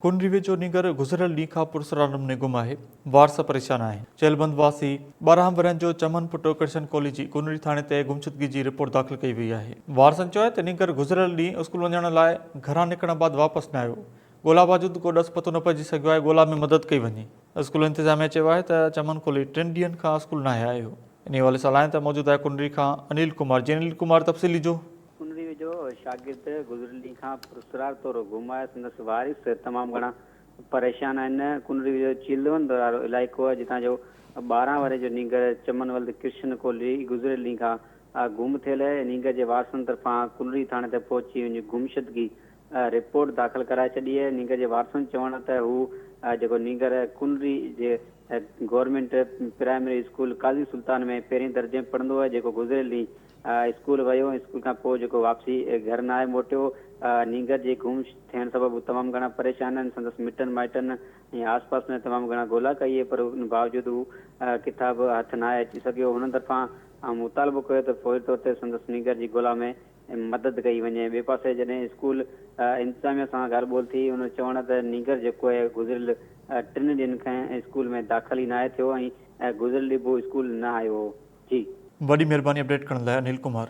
ڪنري ويجهو نينگر گذريل ڏينهن کان پراسرار نموني گم آهي، وارث پريشان آهن. چيل بند واسي 12 ورهين جو چمن پٽ ڪرشن ڪولهي جي ڪنري ٿاڻي تي گمشدگي جي رپورٽ داخل ڪئي وئي آهي. وارثن چيو آهي ته نينگر گذريل ڏينهن اسڪول وڃڻ لاء گهران نڪرڻ بعد واپس نه آيو، ڳولا باوجود ڪو ڏس پتو نه پئجي سگهيو آهي، ڳولا ۾ مدد ڪئي وڃي. اسڪول انتظاميا چيو آهي ته چمن ڪولهي ٽن ڏينهن کان اسڪول ناهي آيو. انهي حوالي سان لائين تي موجود آهي ڪنري کان انيل ڪمار جي انيل ڪمار تفصيل ڏجو. ڪنري جو شاگرد گذريل ڏينهن کان پراسرار طور گم آهي، سندس وارث تمام گهڻا پريشان آهن. ڪنري جو چيلوند وارو علائقو آهي، جتان جو 12 ورهين جو نينگر چمن ولد ڪرشن ڪولهي گذريل ڏينهن کان گم ٿيل آهي. نينگر جي وارثن طرفان ڪنري ٿاڻي تي پهچي ان جي گمشدگي رپورٽ داخل ڪرائي ڇڏي آهي. نينگر جي وارثن چوڻ آهي ته هو جيڪو نينگر ڪنري جي government primary school Qazi Sultan ۾ پهرين درجي ۾ پڙهندو آهي، جيڪو گذريل ڏينهن اسڪول ويو ۽ اسڪول کان پوء جيڪو واپسي گهر ناهي موٽيو. نينگر جي گم ٿيڻ سبب هو تمام گهڻا پريشان آهن. سندس مٽن مائٽن ۽ آس پاس ۾ تمام گهڻا ڳولا ڪئي آهي پر ان باوجود هو ڪٿان به هٿ ناهي اچي سگهيو. هنن طرفان مطالبو ڪيو ته فوري طور تي سندس نينگر جي ڳولا ۾ مدد ڪئي وڃي. ٻئي پاسي جڏهن اسڪول انتظاميا سان ڳالهه ٻولهه ٿي ان چوڻ ته نينگر جيڪو آهي گذريل ٽن ڏينهن کان اسڪول ۾ داخل ئي ناهي ٿيو ۽ گذريل ڏينهن به هو اسڪول نه آيو هو. جي. وڏي مھرباني اپڊيٽ ڪرڻ لاء انيل ڪمار.